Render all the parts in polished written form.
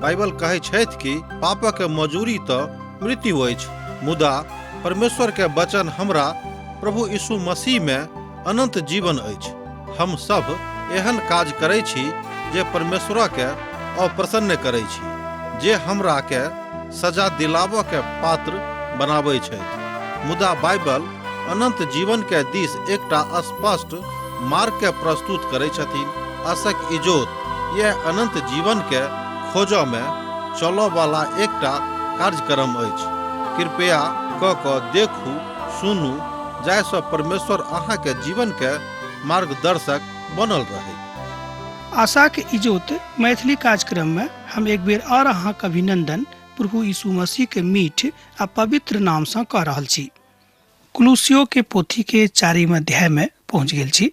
Bible कहै छथि कि पापक मजूरी तऽ मृत्यु अछि, मुदा परमेश्वर के वचन हमरा प्रभु यीशु मसीह में अनंत जीवन अछि। हम सब एहन काज करै छी जे परमेश्वर के अप्रसन्न करै छी, जे हमरा के सजा दिलाबऽ के पात्र बनाबै छथि। मुदा बाइबल अनंत जीवन के दिस एकटा स्पष्ट मार्ग के प्रस्तुत करै छथिन। आशक इजोत यह अनंत जीवन के खोजऽ में चलऽ वाला एकटा कार्यक्रम अछि। कृपया कऽ कऽ देखू, सुनू, जाहिसँ परमेश्वर अहाँके जीवन के मार्गदर्शक बनल रहै। आशाक इजोत मैथिली कार्यक्रम में हम एक बेर और अहाँक अभिनंदन प्रभु यीशु मसीह के मीठ आ पवित्र नाम से कऽ रहल छी। कुलुसियो के पोथी के चारिम अध्याय में पहुँच गेल छी।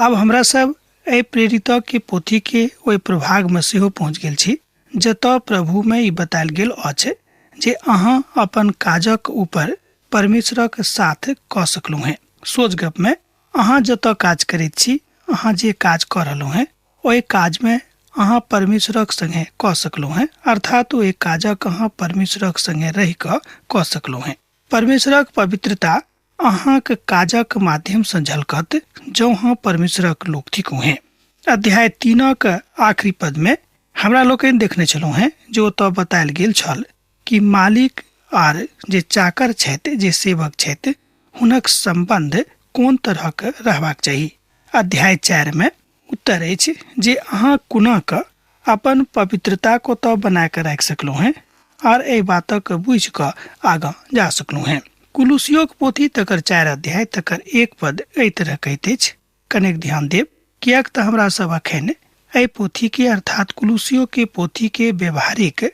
आब हमरा सब एहि प्रेरित के पोथी के ओहि प्रभाग में सेहो पहुँच गेल छी जतऽ प्रभु में ई बतायल गेल अछि जे अहाँ अपन काजक ऊपर परमेश्वरक साथ कऽ सकलहुँ हेँ। सोझ गप में अहाँ जतऽ काज करैत छी, अहाँ जे काज कऽ रहलहुँ हेँ ओहि काज में अहाँ परमेश्वरक संगे कऽ सकलहुँ हेँ, अर्थात ओहि काजक अहाँ परमेश्वरक संगे रहि कऽ कऽ सकलहुँ हेँ। परमेश्वरक पवित्रता अहाँक काजक माध्यम सँ झलकत जँ अहाँ परमेश्वरक लोक थिकहुँ हेँ। अध्याय 3 आखिरी पद में हमरा लोकनि देखने छलहुँ हेँ जे ओतऽ बतायल गेल छल कि मालिक आर जे चाकर छथि, जे सेवक छथि, हुनक सम्बन्ध कोन तरहक रहबाक चाही। अध्याय 4 में उत्तर अछि जे अहाँ कोना कऽ अपन पवित्रता को तऽ बना कऽ राखि सकलहुँ हेँ आर एहि बातक बुझि कऽ आगाँ जा सकलहुँ हेँ। कुलुसियोक पोथी तकर 4 अध्याय तकर 1 पद एहि तरह कहैत अछि। कनेक ध्यान देब, किएक तऽ हमरा सब अखन एहि पोथी के अर्थात कुलुसियो के पोथी के व्यवहारिक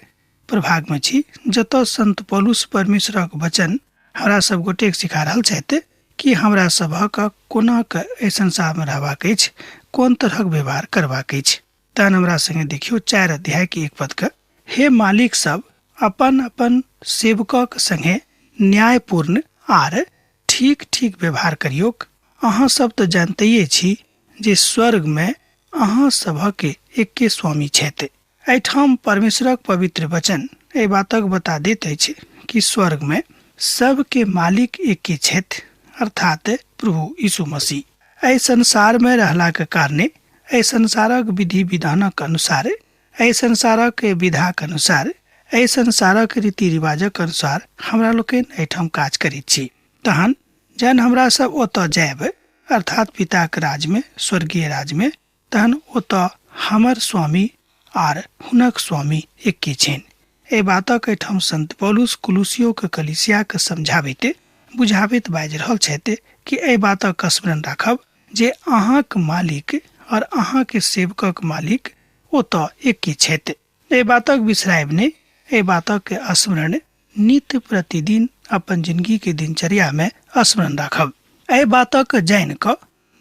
प्रभाग में छी, जतऽ संत पौलुस परमेश्वरक वचन हमरा सब गोटेक सिखा रहल छथि कि हमरा सभक कोना कऽ एहि संसार में रहबाक अछि, कोन तरहक व्यवहार करबाक अछि। तहन हमरा संगे देखियौ 4 अध्याय के 1 पद के, हे मालिक सब अपन अपन सेवकक संगे न्यायपूर्ण आर ठीक ठीक व्यवहार करियौक। अहाँ सब तऽ जानते छी जे स्वर्ग में अहाँ सभक एके स्वामी छथि। एहिठाम परमेश्वरक पवित्र वचन एहि बातक बता दैत अछि कि स्वर्ग में सबके मालिक एके छथि, अर्थात प्रभु यीशु मसीह। एहि संसार में रहलाक कारणे, एहि संसारक विधि विधानक अनुसार, एहि संसारक विधाक अनुसार, एहि संसारक रीति रिवाजक अनुसार हमरा लोकनि एहिठाम काज करैत छी। तहन जहन हमरा सब ओतऽ जायब, अर्थात पिताक राज में, स्वर्गीय राज में, तहन ओतऽ हमर स्वामी आर हुनक स्वामी एके छनि। एहि बातक एहिठाम संत पौलुस कुलुसियो के कलीसिया के समझाबैत बुझाबैत बाजि रहल छथि कि एहि बातक स्मरण राखब जे अहाँक मालिक और अहाँके सेवकक मालिक ओतऽ एके छथि। एहि बातक बिसरायब नहि, एहि बातक स्मरण नित्य प्रतिदिन अपन जिंदगी के दिनचर्या में स्मरण राखब। एहि बातक जानि कऽ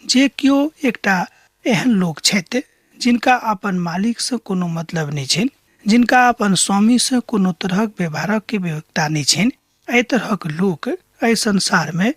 जे केओ एकटा एहन लोक छथि जिनका अपन मालिकसँ कोनो मतलब नहि छनि, जिनका अपन स्वामीसँ कोनो तरहक व्यवहारक के विवेकता नहि छनि, एहि तरहक लोक एहि संसारमे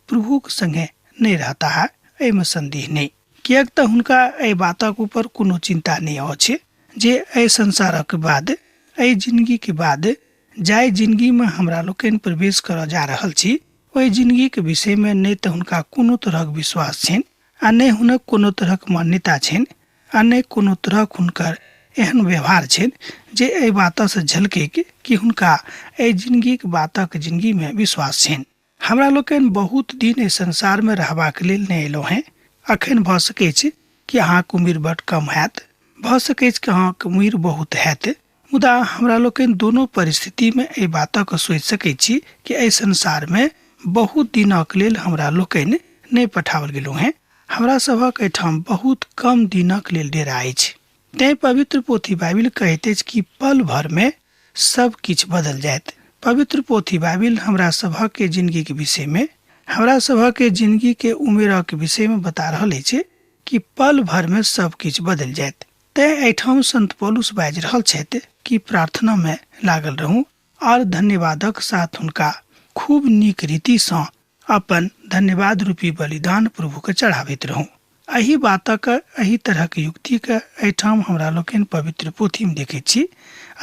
प्रभुक संगे नहि रहता है, एहिमे संदेह नहि। किएक तऽ हुनका एहि बातक ऊपर कोनो चिंता नहि अछि जे एहि संसारक बाद, एहि जिंदगीके बाद जाहि जिंदगीमे हमरा लोकनि प्रवेश करऽ जा रहल छी ओहि जिंदगीके विषयमे नहि तऽ हुनका कोनो तरहक विश्वास छनि आ नहि हुनक कोनो तरहक मान्यता छनि आ नहि कोनो तरहक हुनकर एहन व्यवहार छनि जे एहि बातसँ झलकैक कि हुनका एहि जिंदगीक बातक जिंदगीमे विश्वास छनि। हमरा लोकनि बहुत दिन एहि संसारमे रहबाक लेल नहि अयलहुँ हेँ। अखन भऽ सकैछ कि अहाँक उम्र बड कम हैत, भऽ सकैछ कि अहाँक उम्र बहुत हैत, मुदा हमरा लोकनि दोनो परिस्थितिमे एहि बातक सोचि सकैत छी कि एहि संसारमे बहुत दिनक लेल हमरा लोकनि नहि पठाओल गेलहुँ हेँ। हमरा सभक एहिठाम बहुत कम दिनक लेल डेरा अछि। तेँ पवित्र पोथी बाइबिल कहैत अछि कि पल भरमे सब किछु बदल जायत। पवित्र पोथी बाइबिल हमरा सभक के जिंदगी के विषय में, हमरा सभक के जिंदगी के उमेरक विषय में बता रहल अछि कि पल भर में सब किछु बदल जायत। तेँ एहिठाम संत पौलुस बाजि रहल छथि कि प्रार्थना में लागल रहू और धन्यवादक साथ हुनका खूब नीक रीति सँ अपन धन्यवाद रूपी बलिदान प्रभु के चढ़ाबैत रहू। एहि बातक, एहि तरहक युक्तिके एहिठाम हमरा लोकनि पवित्र पोथीमे देखैत छी,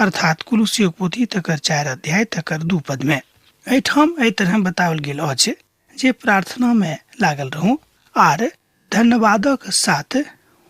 अर्थात कुलुसियोक पोथी तकर 4 अध्याय तकर 2 पदमे। एहिठाम एहि तरह बताओल गेल अछि जे प्रार्थनामे लागल रहू आर धन्यवादक साथ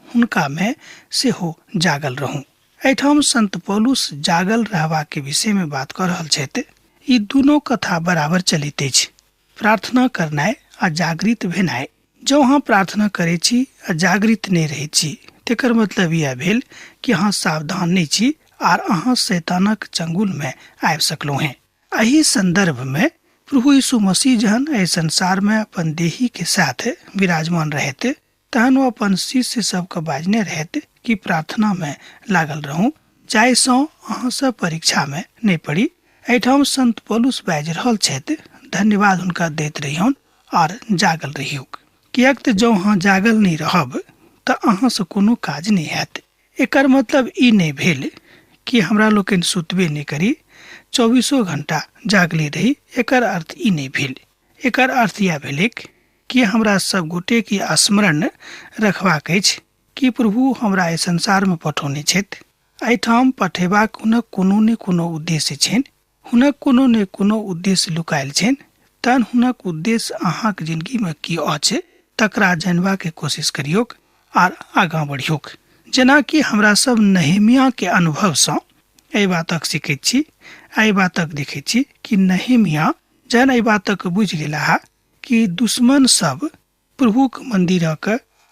हुनकामे सेहो जागल रहू। एहिठाम संत पौलुस जागल रहबाक विषयमे बात कऽ रहल छथि। ई दुनू कथा बराबर चलैत अछि, प्रार्थना करनाइ आ जागृत भेनाइ। जँ अहाँ प्रार्थना करै छी आ जागृत नहि रहै छी तेकर मतलब इएह भेल कि अहाँ सावधान नहि छी आर अहाँ शैतानक चंगुलमे आबि सकलहुँ हेँ। एहि संदर्भमे प्रभु यीशु मसीह जहन एहि संसारमे अपन देहीके साथ विराजमान रहैत तहन ओ अपन शिष्य सबके बाजने रहैत कि प्रार्थनामे लागल रहू जाहिसँ अहाँ सब परीक्षामे नहि पड़ी। एहिठाम संत पौलुस बाजि रहल छथि, धन्यवाद हुनका दैत रहियौन आर जागल रहियौक, किएक तऽ जँ अहाँ जागल नहि रहब तऽ अहाँसँ कोनो काज नहि हैत। एकर मतलब ई नहि भेल कि हमरा लोकनि सुतबे नहि करी, 24 घंटा जागले रही, एकर अर्थ ई नहि भेल। एकर अर्थ इएह भेलैक कि हमरा सब गोटे के स्मरण रखबाक अछि कि प्रभु हमरा एहि संसारमे पठौने छथि। एहिठाम पठेबाक हुनक कोनो ने कोनो उद्देश्य छनि, हुनक कोनो ने कोनो उद्देश्य लुकायल छनि। तहन हुनक उद्देश्य अहाँक जिंदगीमे की अछि तकरा जानबाके कोशिश करियौक आर आगाँ बढ़ियौक। जेनाकि हमरा सब नहेमिया के अनुभवसँ एहि बातक सीखैत छी, एहि बातक देखैत छी कि नहेमिया जहन एहि बातक बुझि गेलाह कि दुश्मन सब प्रभुक मंदिरक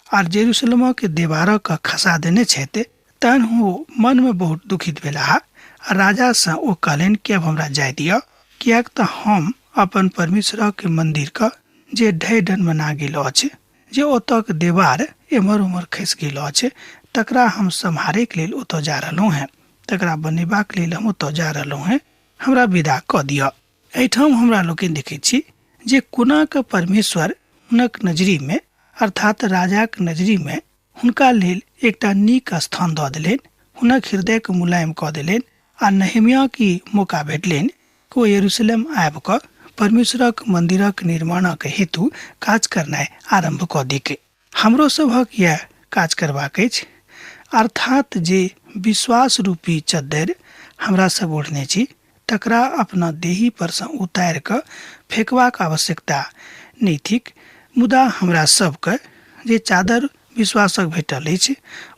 आर जेरूशलेमक देवारक खसा देने छथि, तहन ओ मनमे बहुत दुखित भेलाह आ राजासँ ओ कहलनि कि अब हमरा जाय दिअ, किएक तऽ हम अपन परमेश्वरक मंदिरक जे ढहि ढनमना गेल अछि, जे ओतऽक देवार एम्हर ओम्हर खसि गेल अछि, तकरा हम सम्हारैके लेल ओतऽ जा रहलहुँ हेँ, तकरा बनेबाक लेल हम ओतऽ जा रहलहुँ हेँ, हमरा विदा कऽ दिअ। एहिठाम हमरा लोकनि देखैत छी जे कोना कऽ परमेश्वर हुनक नजरीमे, अर्थात राजाक नजरीमे हुनका लेल एकटा नीक स्थान दऽ देलनि, हुनक हृदयके मुलायम कऽ देलनि आ नहेमियाके ई मौका भेटलनि कि ओ यरूशलेम आबि कऽ परमेश्वरक मन्दिरक निर्माणक हेतु काज करनाइ आरम्भ कऽ दैक। हमरो सभक इएह काज करबाक अछि, अर्थात जे विश्वास रूपी चद्दरि हमरा सब ओढ़ने छी तकरा अपना देही पर सँ उतारि कऽ फेकबाक आवश्यकता नहि थिक, मुदा हमरा सबके जे चादर विश्वासक भेटल अछि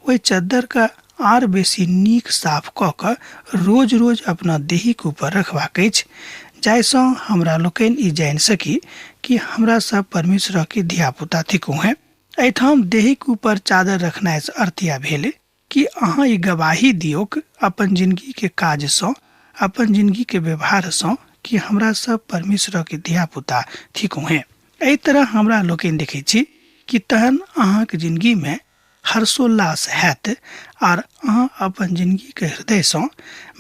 ओहि चद्दरके आर बेसी नीक साफ कऽ कऽ रोज रोज अपना देहीके ऊपर रखबाक अछि, जाहिसँ हमरा लोकनि ई जानि सकी कि हमरा सब परमेश्वरके धियापुता थिकहुँ हेँ। एहिठाम देहीके ऊपर चादर रखनाइसँ अर्थ इएह भेल कि अहाँ ई गवाही दियौक अपन जिनगीके काजसँ, अपन जिनगीके व्यवहारसँ कि हमरा सब परमेश्वरके धियापुता थिकहुँ हेँ। एहि तरह हमरा लोकनि देखै छी कि तहन अहाँके जिनगीमे हर्षोल्लास हैत आर अहाँ अपन जिनगीके हृदयसँ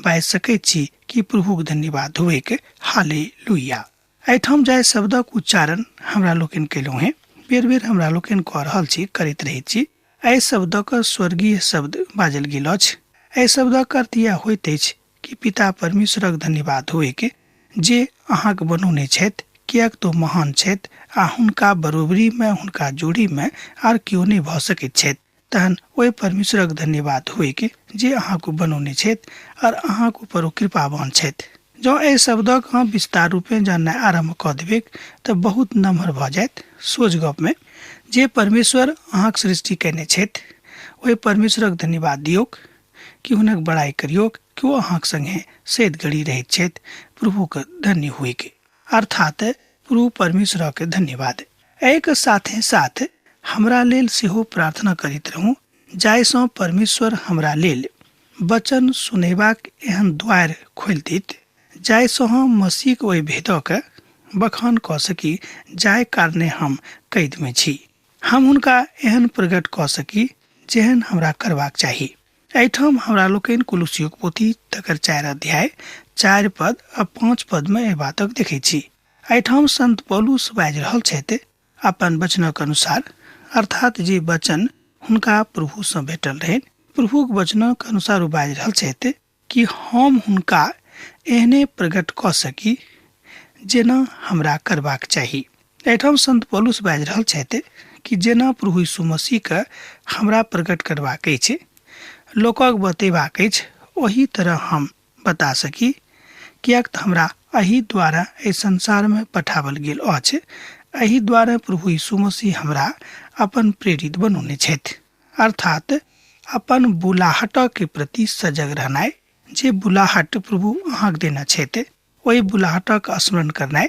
बाजि सकैत छी कि प्रभुक धन्यवाद होइक, हालेलुया। एहिठाम जाहि शब्दक उच्चारण हमरा लोकनि कयलहुँ हेँ, बेर बेर हमरा लोकनि कऽ रहल छी, करैत रहैत छी, एहि शब्दक स्वर्गीय शब्द बाजल गेल अछि। एहि शब्दक अर्थ इएह होइत अछि कि पिता परमेश्वरक धन्यवाद होइक जे अहाँक बनौने छथि, किएक तऽ ओ महान छथि आ हुनका बरोबरीमे, हुनका जोड़ीमे आर केओ नहि भऽ सकैत छथि। तहन ओहि परमेश्वरक धन्यवाद होइक जे अहाँक बनौने छथि आर अहाँक ऊपर ओ कृपावान छथि। जँ एहि शब्दक अहाँ विस्तार रूपेँ जाननाइ आरम्भ कऽ देबैक तऽ बहुत नमहर भऽ जायत। सोझ गपमे जे परमेश्वर अहाँक सृष्टि कयने छथि ओहि परमेश्वरक धन्यवाद दियौक, कि हुनक बड़ाइ करियौक कि ओ अहाँक संगे सैद घड़ी रहैत छथि। प्रभुक धन्य होइक, अर्थात प्रभु परमेश्वरक धन्यवाद। एहिके साथे साथ हमरा लेल सेहो प्रार्थना करैत रहू, जाहिसँ परमेश्वर हमरा लेल वचन सुनेबाक एहन द्वार खोलि देत जाहिसँ हम मसीहक ओहि भेदक बखान कऽ सकी जाहि कारणे हम कैदमे छी। हम हुनका एहन प्रकट कऽ सकी जेहन हमरा करबाक चाही। एहिठाम हमरा लोकनि कुलुसियोक पोथी तकर 4 अध्याय 4 पद आ 5 पदमे एहि बातक देखैत छी। एहिठाम संत पौलुस बाजि रहल छथि अपन वचनक अनुसार, अर्थात जे वचन हुनका प्रभुसँ भेटल रहनि, प्रभुक वचनक अनुसार ओ बाजि रहल छथि कि हम हुनका एहने प्रकट कऽ सकी जेना हमरा करबाक चाही। एहिठाम संत पौलुस बाजि रहल छथि कि जेना प्रभु यीशु मसीहके हमरा प्रकट करबाक अछि, लोकक बतेबाक अछि, ओही तरह हम बता सकी, किएक तऽ हमरा एहि द्वारा एहि संसारमे पठाओल गेल अछि। एहि द्वारा प्रभु यीशु मसीह हमरा अपन प्रेरित बनौने छथि। अर्थात अपन बुलाहटके प्रति सजग रहनाइ, जे बुलाहट प्रभु अहाँके देने छथि ओहि बुलाहटक स्मरण करनाइ।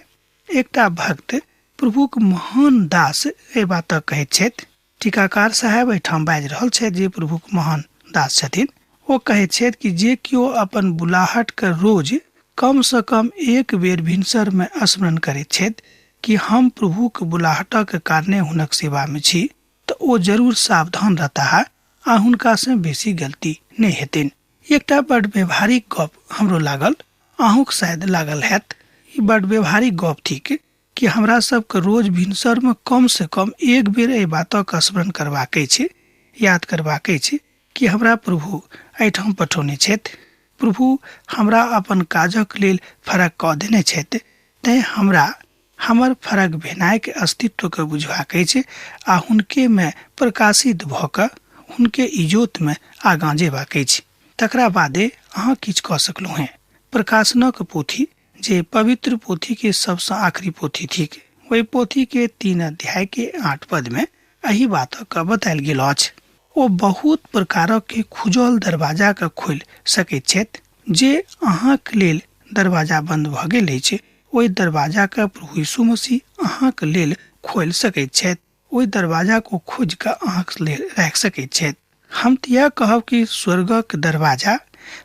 एकटा भक्त प्रभुक महान दास एहि बातक कहैत छथि। टीकाकार साहेब एहिठाम बाजि रहल छथि जे प्रभुक महान दास छथिन। ओ कहैत छथि कि जे केओ अपन बुलाहटके रोज कमसँ कम एक बेर भिनसरमे स्मरण करैत छथि कि हम प्रभुक बुलाहटक कारणे हुनक सेवामे छी, तऽ ओ जरूर सावधान रहताह आ हुनकासँ बेसी गलती नहि हेतनि। एकटा बड व्यवहारिक गप हमरो लागल, अहूँके शायद लागल हैत। ई बड व्यवहारिक गप थिक कि हमरा सबके रोज भिनसरमे कमसँ कम एक बेर एहि बातक स्मरण करबाक अछि, याद करबाक अछि कि हमरा प्रभु एहिठाम पठौने छथि, प्रभु हमरा अपन काजक लेल फरक कऽ देने छथि, तेँ हमरा हमर फरक भेनाइके अस्तित्वके बुझबाक अछि आ हुनकेमे प्रकाशित भऽ कऽ हुनके इजोतमे आगाँ जेबाक अछि। तकरा बादे अहाँ किछु कऽ सकलहुँ हेँ। प्रकाशनक पोथी, जे पवित्र पोथीके सबसँ आखिरी पोथी थिक, ओहि पोथीके 3 अध्यायके 8 पदमे एहि बातक बतायल गेल अछि। ओ बहुत प्रकारक खुजल दरवाजाके खोलि सकैत छथि। जे अहाँक लेल दरवाजा बन्द भऽ गेल अछि, ओहि दरवाजाके प्रभु यीशु मसीह अहाँक लेल खोलि सकैत छथि। ओहि दरवाजाके ओ खोजि कऽ अहाँक लेल राखि सकैत छथि। हम तऽ इएह कहब कि स्वर्गक दरवाजा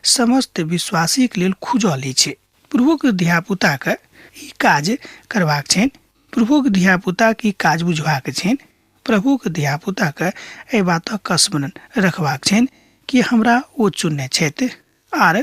समस्त विश्वासीके लेल खुजल अछि। प्रभुक धियापुताके ई काज करबाक छनि, प्रभुक धियापुताके ई काज बुझबाक छनि, प्रभुक धियापुताके एहि बातक स्मरण रखबाक छनि कि हमरा ओ चुनने छथि आर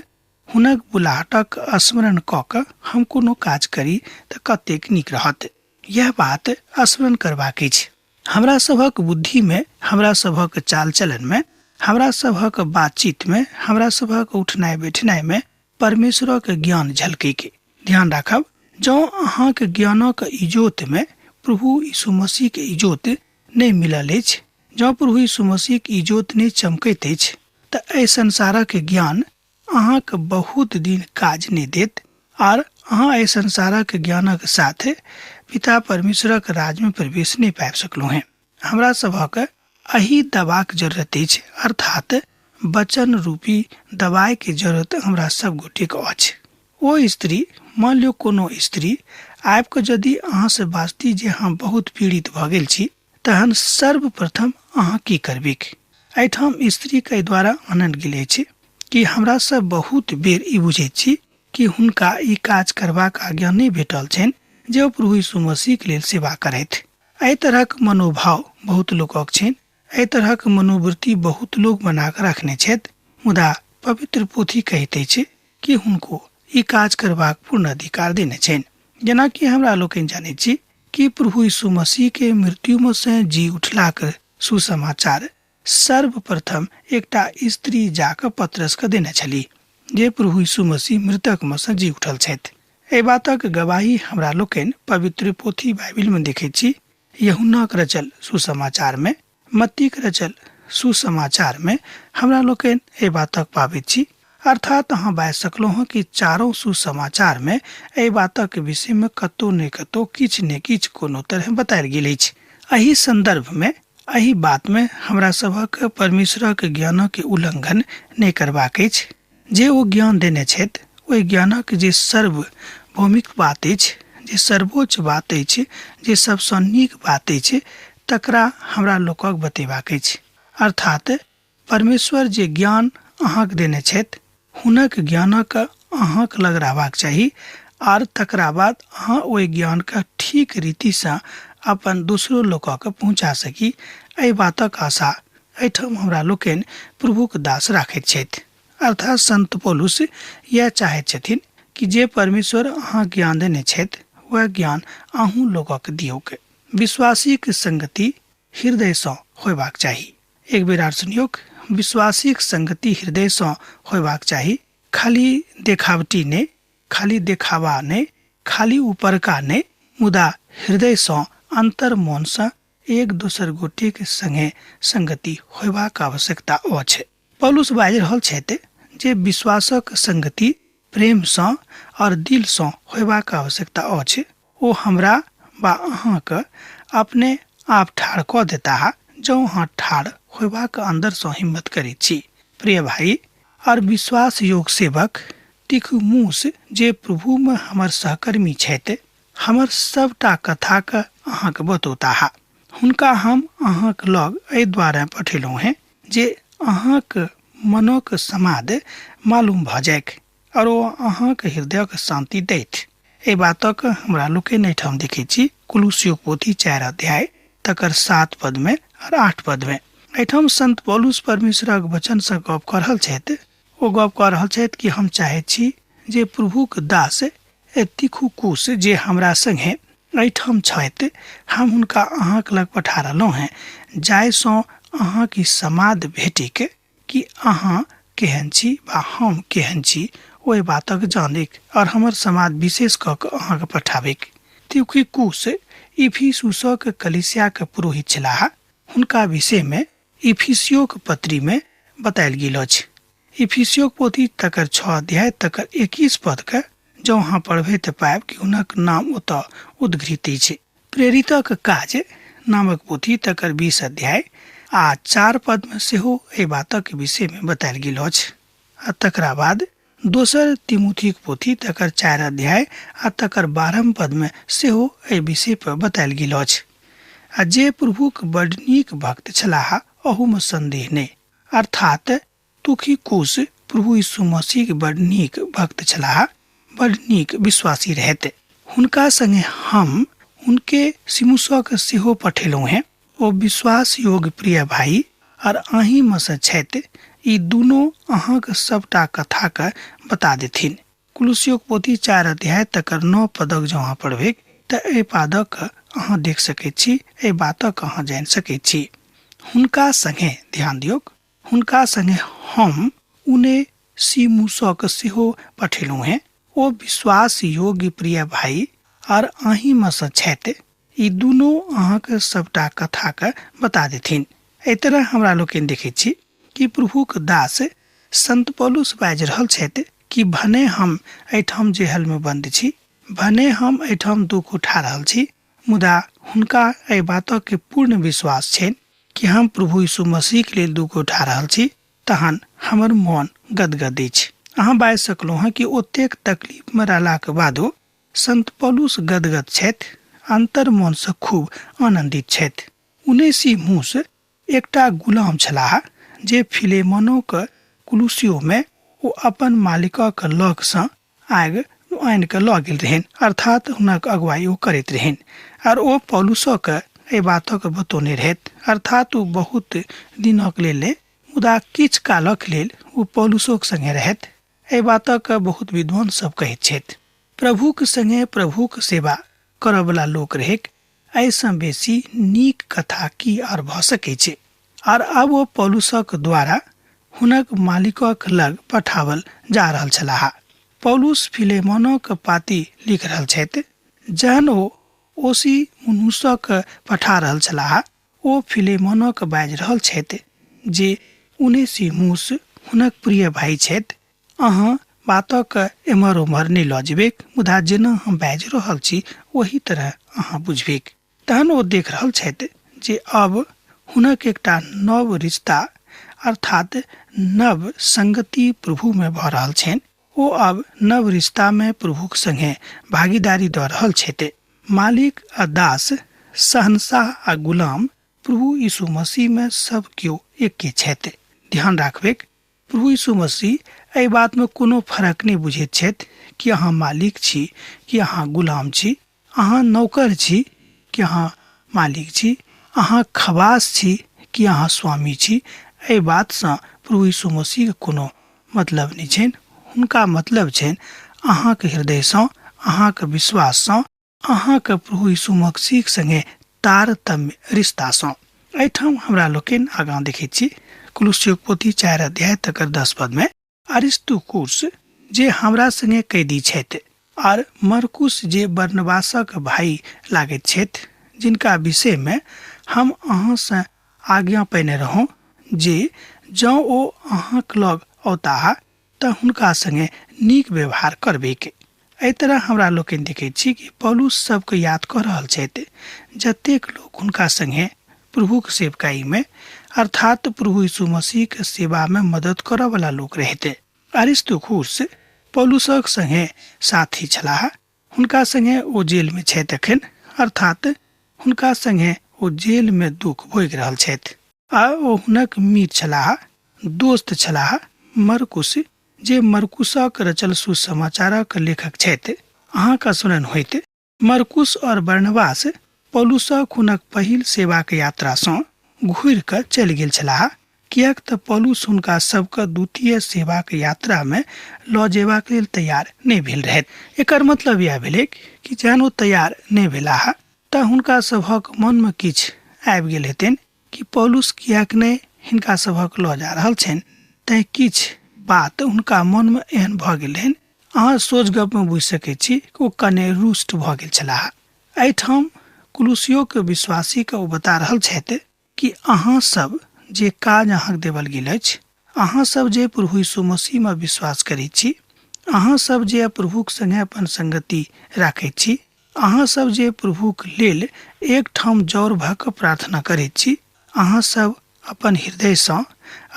हुनक बुलाहटक स्मरण कऽ कऽ हम कोनो काज करी तऽ कतेक नीक रहत। यह बात स्मरण करबाक अछि। हमरा सभक बुद्धिमे, हमरा सभक चाल चलनमे, हमरा सभक बातचीतमे, हमरा सभक उठनाइ बैठनाइमे परमेश्वरक ज्ञान झलकैके ध्यान राखब। जँ अहाँके ज्ञानक इजोतमे प्रभु यीशु मसीहके इजोत नहि मिलल अछि, जँ प्रभु यीशु मसीहके इजोत नहि चमकैत अछि, तऽ एहि संसारक ज्ञान अहाँके बहुत दिन काज नहि देत आर अहाँ एहि संसारक ज्ञानक साथ पिता परमेश्वरक राज्यमे प्रवेश नहि पाबि सकलहुँ हेँ। हमरा सभक एहि दवाक जरूरत अछि, अर्थात वचन रूपी दवाइके जरूरत हमरा सब गोटेके अछि। ओ स्त्री, मान लियौ कोनो स्त्री आबि कऽ यदि अहाँसँ बाजती जे हम बहुत पीड़ित भऽ गेल छी, तहन सर्वप्रथम अहाँ की करबीक? एहिठाम स्त्रीके एहि द्वारा आनल गेल अछि कि हमरा सब बहुत बेर ई बुझैत छी कि हुनका ई काज करबाक आज्ञा नहि भेटल छनि जे ओ प्रभु यीशु मसीहके लेल सेवा करथि। एहि तरहक मनोभाव बहुत लोकक छनि, एहि तरहक मनोवृत्ति बहुत लोक बना कऽ रखने छथि, मुदा पवित्र पोथी कहैत अछि कि हुनको ई काज करबाक पूर्ण अधिकार देने छनि। जेनाकि हमरा लोकनि जानैत छी कि प्रभु यीशु मसीहके मृत्युमे सँ जी उठलाक सुसमाचार सर्वप्रथम एकटा स्त्री जाकऽ पतरसके देने छली जे प्रभु यीशु मसीह मृतकमे सँ जी उठल छथि। एहि बातक गवाही हमरा लोकनि पवित्र पोथी बाइबिलमे देखैत छी। यूहन्नाक रचल सुसमाचारमे, मत्तीक रचल सुसमाचारमे हमरा लोकनि एहि बातक पाबैत छी। अर्थात अहाँ बाजि सकलहुँ हँ कि चारो सुसमाचारमे एहि बातक विषयमे कतौ ने कतौ किछु ने किछु कोनो तरहे बतायल गेल अछि। एहि सन्दर्भमे, एहि बातमे हमरा सभक परमेश्वरक ज्ञानक उल्लंघन नहि करबाक अछि। जे ओ ज्ञान देने छथि ओहि ज्ञानक जे सार्वभौमिक बात अछि, जे सर्वोच्च बात अछि, जे सबसँ नीक बात अछि, तकरा हमरा लोकक बतेबाक अछि। अर्थात परमेश्वर जे ज्ञान अहाँक देने छथि हुनक ज्ञानक अहाँक लग रहबाक चाही आर तकरा बाद अहाँ ओहि ज्ञानके ठीक रीतिसँ अपन दोसरो लोकके पहुँचा सकी, एहि बातक आशा एहिठाम हमरा लोकनि प्रभुक दास राखैत छथि। अर्थात संत पौलुस यैह चाहैत छथिन कि जे परमेश्वर अहाँ ज्ञान देने छथि वएह ज्ञान अहूँ लोकक दियौक। विश्वासीक संगति हृदयसँ होयबाक चाही। एक बेर आर सुनियौक, विश्वासीक संगति हृदयसँ होयबाक चाही, खाली देखावटी नहि, खाली देखावा नहि, खाली उपरका नहि, मुदा हृदयसँ, अंतर मनसँ एक दोसर गोटेक संगे संगति होयबाक आवश्यकता अछि। पौलुस बाजि रहल छथि जे विश्वासक संगति प्रेमसँ आओर दिलसँ होयबाक आवश्यकता अछि। ओ हमरा वा अहाँके अपने आप ठाढ़ कऽ देताह जँ अहाँ ठाढ़ होयबाक अन्दरसँ हिम्मत करैत छी। प्रिय भाई आओर विश्वास योग सेवक तिखुमूस जे प्रभुमे हमर सहकर्मी छथि, हमर सभटा कथाके अहाँके बतौताह। हुनका हम अहाँक लग एहि दुआरे पठेलहुँ हेँ जे अहाँक मनक समाद मालूम भऽ जाइक आओर ओ अहाँक हृदयक शान्ति दैथ। एहि बातक हमरा लोकनि एहिठाम देखैत छी कुलुसियोक पोथी 4 अध्याय तकर 7 पदमे आओर 8 पदमे। एहिठाम संत पौलुस परमेश्वरक वचनसँ गप कऽ रहल छथि। ओ गप कऽ रहल छथि कि हम चाहैत छी जे प्रभुक दास तिखुकुस जे हमरा संगे एहिठाम छथि, हम हुनका अहाँक लग पठा रहलहुँ हेँ, जाहिसँ अहाँक ई समाद भेटिक कि अहाँ केहन छी वा हम केहन छी, ओहि बातक जानिक आओर हमर समाद विशेष कऽ कऽ अहाँके पठाबिक। तिखुकुस इफिसुसक कलीसियाक पुरोहित छलाह। हुनका विषयमे इफिसियोक पत्रीमे बतायल गेल अछि। इफिसियोक पोथी तकर 6 अध्याय तकर 21 पदके जँ अहाँ पढ़बै तऽ पायब कि हुनक नाम ओतऽ उद्घृत अछि। प्रेरितक काज नामक पोथी तकर 20 अध्याय आ 4 पदमे सेहो एहि बातक विषयमे बतायल गेल अछि। आ तकरा बाद दोसर तिमुथीक पोथी तकर 4 अध्याय आ तकर 12 पदमे सेहो एहि विषय पर बतायल गेल अछि। आ जे प्रभुक बड नीक भक्त छलाह अहूमे संदेह नहि, अर्थात तुखिकुस प्रभु यीशु मसीहक बड नीक भक्त छलाह, बड नीक विश्वासी रहैत। हुनका संगे हम उनके सिमुसक सेहो पठेलहुँ हेँ। ओ विश्वास योग्य प्रिय भाई और अहीं में से छथि। ई दुनू अहाँक सबटा कथाके बता देथिन। कुलुसियोक पोथी 4 अध्याय तकर 9 पदक जँ अहाँ पढ़बैक तऽ एहि पादक अहाँ देख सकैत छी, एहि बातक अहाँ जानि सकैत छी। हुनका संगे ध्यान दियौक, हुनका संगे हम उने सिमुसक सेहो पठेलहुँ हेँ। ओ विश्वास योग्य प्रिय भाई और अहीं में से छथि। ई दुनू अहाँके सबटा कथाके बता देथिन। एहि तरह हमरा लोकनि देखैत छी कि प्रभुक दास संत पौलुस बाजि रहल छथि कि भने हम एहिठाम जेहलमे बन्द छी, भने हम एहिठाम दुख उठा रहल छी, मुदा हुनका एहि बातक पूर्ण विश्वास छनि कि हम प्रभु यीशु मसीहके लेल दुख उठा रहल छी, तहन हमर मन गदगद अछि। अहाँ बाजि सकलहुँ हँ कि ओतेक तकलीफमे रहलाक बादो संत पौलुस गदगद छथि, अंतर मनसँ खूब आनंदित छथि। उनेसिमुस एकटा गुलाम छलाह जे फिलेमोनोक कुलुसियोमे ओ अपन मालिकक लगसँ आगि आनि कऽ लऽ गेल रहनि, अर्थात हुनक अगुवाई ओ करैत रहनि। आर ओ पौलुसक एहि बातक बतौने रहथि, अर्थात ओ बहुत दिनक लेल नहि, मुदा किछु कालक लेल ओ पौलुसोक संगे रहथि। एहि बातक बहुत विद्वान सब कहैत छथि। प्रभुक संगे प्रभुक सेवा करऽवला लोक रहैक, एहिसँ बेसी नीक कथा की आर भऽ सकै छै। आर आब ओ पौलुसक द्वारा हुनक मालिकक लग पठावल जा रहल छलाह। पौलुस फिलेमोनक पाती लिख रहल छथि। जहन ओ ओसी मुनुसक पठा रहल छलाह, ओ फिलेमोनक बाजि रहल छथि जे उनेसिमुस हुनक प्रिय भाई छथि। अहाँ बातक एम्हर ओम्हर नहि लऽ जेबैक, मुदा जेना हम बाजि रहल छी ओही तरह अहाँ बुझबैक। तहन ओ देख रहल छथि जे अब हुनक एकटा नव रिश्ता अर्थात नव संगति प्रभुमे भऽ रहल छनि। ओ अब नव रिश्तामे प्रभुक संगे भागीदारी दऽ रहल छथि। मालिक आ दास, शहनशाह आ गुलाम, प्रभु यीशु मसीहमे सब केओ एके छथि। ध्यान राखबैक, प्रभु यीशु मसीह एहि बातमे कोनो फर्क नहि बुझैत छथि कि अहाँ मालिक छी कि अहाँ गुलाम छी, अहाँ नौकर छी कि अहाँ मालिक छी, अहाँ खबास छी कि अहाँ स्वामी छी। एहि बातसँ प्रभु यीशु मसीहके कोनो मतलब नहि छनि। हुनका मतलब छनि अहाँके हृदयसँ, अहाँके विश्वाससँ, अहाँके प्रभु यीशु मसीहक संगे तारतम्य रिश्तासँ। एहिठाम हमरा लोकनि आगाँ देखैत छी कुलुसियोक पोथी 4 अध्याय तकर 10 पदमे अरिस्तुकुस जे हमरा संगे कैदी छथि आर मरकुस जे बरनबासक भाई लागैत छथि जिनका विषयमे हम अहाँसँ आज्ञा पयने रहौं जे जँ ओ अहाँक लग औताह तऽ हुनका संगे नीक व्यवहार करबैक। एहि तरह हमरा लोकनि देखैत छी कि पौलुस सबके याद कऽ रहल छथि जतेक लोक हुनका संगे प्रभुक सेवकाईमे अर्थात प्रभु यीशु मसीहके सेवामे मदद करऽवला लोक रहैत। अरिस्तुखुस पौलुसक संगे साथी छलाह। हुनका संगे ओ जेलमे छथि एखन, अर्थात हुनका संगे ओ जेलमे दुख भोगि रहल छथि। आ ओ हुनक मीत छलाह, दोस्त छलाह। मरकुस, जे मरकुसक रचल सुसमाचारक लेखक छथि, अहाँके स्मरण होइत मरकुस और बरनबास पौलुसक हुनक पहिल सेवाक यात्रासँ घुरि कऽ चलि गेल छलाह, किएक तऽ पौलुस हुनका सभके द्वितीय सेवाक यात्रामे लऽ जेबाक लेल तैयार नहि भेल रहथि। एकर मतलब इएह भेलैक कि जहन ओ तैयार नहि भेलाह तऽ हुनका सभक मनमे किछु आबि गेल हेतनि कि पौलुस किएक नहि हिनका सभक लऽ जा रहल छनि, तैँ किछु बात हुनका मनमे एहन भऽ गेल रहनि। अहाँ सोझ गपमे बुझि सकैत छी कि ओ कने रुष्ट भऽ गेल छलाह। एहिठाम कुलुसियोके विश्वासीके ओ बता रहल छथि कि अहाँ सब जे काज अहाँके देवल गेल अछि, अहाँ सब जे प्रभु यीशु मसीहमे विश्वास करैत छी, अहाँ सब जे प्रभुक संगे अपन संगति राखैत छी, अहाँ सब जे प्रभुक लेल एकठाम जौर भऽ कऽ प्रार्थना करैत छी, अहाँ सब अपन हृदयसँ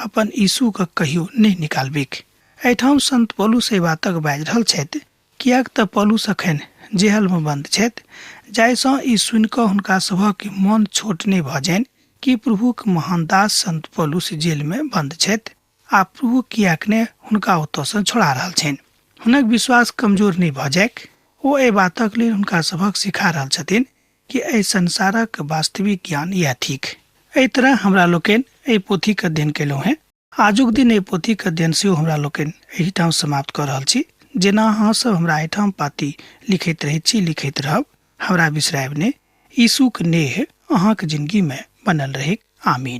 अपन यीशुके कहियो नहि निकालबैक। एहिठाम संत पौलुस एहि बातक बाजि रहल छथि, किएक तऽ पौलुस एखन जेहलमे बन्द छथि, जाहिसँ ई सुनि कऽ हुनका सभक मन छोट नहि भऽ जानि कि प्रभुक महान दास संत पौलुस जेलमे बन्द छथि आ प्रभु किएक ने हुनका ओतयसँ छोड़ा रहल छनि। हुनक विश्वास कमजोर नहि भऽ जाइक, ओ एहि बातक लेल हुनका सभक सिखा रहल छथिन कि एहि संसारक वास्तविक ज्ञान इएह थिक। एहि तरह हमरा लोकनि एहि पोथीक अध्ययन कयलहुँ हेँ। आजुक दिन एहि पोथीक अध्ययन सेहो हमरा लोकनि एहिठाम समाप्त कऽ रहल छी। जेना अहाँ सब हमरा एहिठाम पाती लिखैत रहैत छी, लिखैत रहब, हमरा बिसरायब नहि। यीशुक नेह अहाँक जिनगीमे बनल रहैक। आमीन।